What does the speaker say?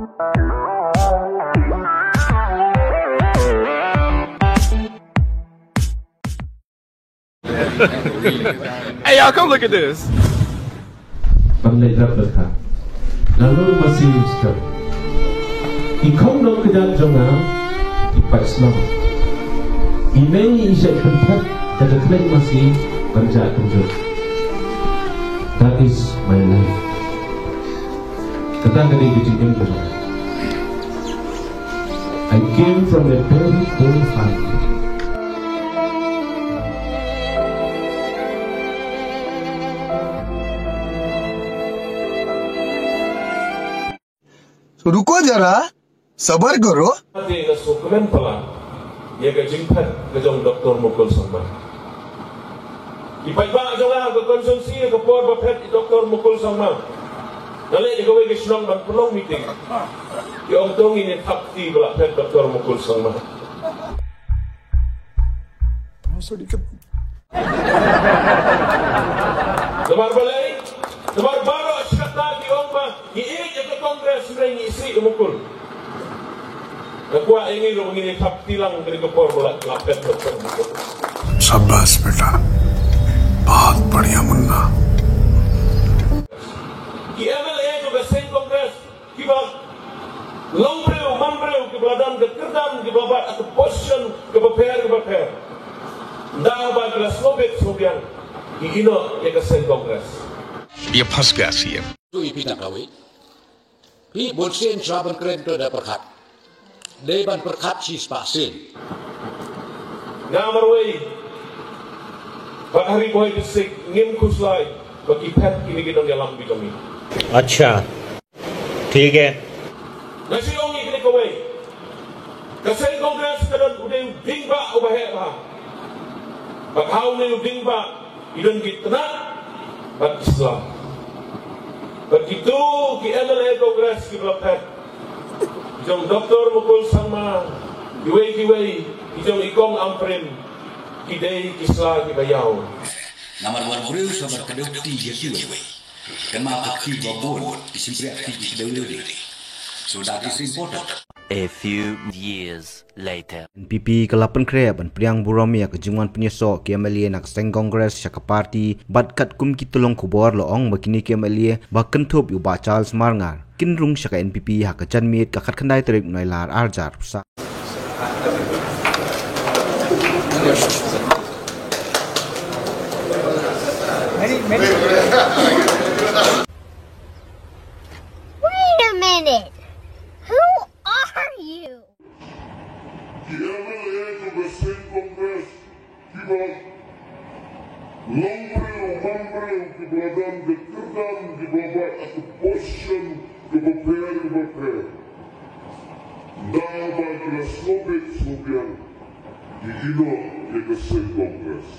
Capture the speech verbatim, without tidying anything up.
Hey, y'all, come look at this. Ban leit rep bad ka. Nalor masi Mister. I khong nongkynjat jong nga i pait shnong. I mei i shait pynthet da ka khlem masi ban jah kumjuh. That is my life. Kata ka dei ka jingim ka jong nga. I came from a very poor family. रुको जरा, सबर करो। Te nga sngewkmen palat ïa ka jingphet ka jong Doktor Mukul Sangma. I paidbah jong nga ka constituency, ka por ba phet i Doktor Mukul Sangma, nga leit ïa kawei ka shnong ban pynlong meeting. Ki ong to ngin ïa thap kti ba la phet Doktor Mukul Sangma. Namar balei? Namar baroh shi katta ki ong ba ngi ïeit ïa ka Congress, hynrei ngi isih ïa u Mukul. Nga kwah ïa ngi ruh ngin ïa thap kti lang kane ka por ba la, la phet Doktor Mukul. शाबाश बेटा, बहुत बढ़िया मुन्ना। Ki M L A jong ka seng Congress kiba long briew man briew, kiba la don ka kyrdan, kiba la bat ha ka position kaba pher kaba pher, ynda ba ki la sngewbit sngewbiang, ki ïehnoh ïa ka seng Congress. Ïa pass ka C M. Tu i phi tang kawei. Phi bun sien sha ban kren tu da pyrkhat. Dei ban pyrkhat shispah sien. Nga marwei bad ha Ri Bhoi District ngim khuslai ba ki phet kine ki nongïalam ki jong ngi. अच्छा, ठीक है। Nga shu ong ïa kane kawei. Ka seng Congress ka don u dei u dieng bah uba heh bha. Bad ha une u dieng bah ki don ki tnat bad ki sla. Bad kito ki M L A Congress kiba la phet, jong Doktor Mukul Sangma, kiwei kiwei, ki jong i Kong Ampareen, ki dei ki sla kiba ïaw. Namar ba briew sha ban kdew kti ïa kiwei. Kynmaw ka kti ba bun, ki sngewbha kti ki kdew lade. So that is important. A few years later. N P P ka la pynkhreh ban pdiang burom ïa ka jingwan pynïasoh ki M L A na ka seng Congress sha ka party, bad katkum ki tyllong khubor la ong ba kine ki M L A ba kynthup ïa u Bah Charles Marngar kin rung sha ka N P P ha ka janmiet ka khatkhyndai tarik u Nailar arhajar arphew saw. Wait a minute. Who are you? Ki M L A jong ka seng Congress kiba long briew man briew, kiba la don ka kyrdan, kiba bat ha ka position kaba pher kaba pher, ynda ba ki la sngewbit sngewbiang, ki ïehnoh ïa ka seng Congress.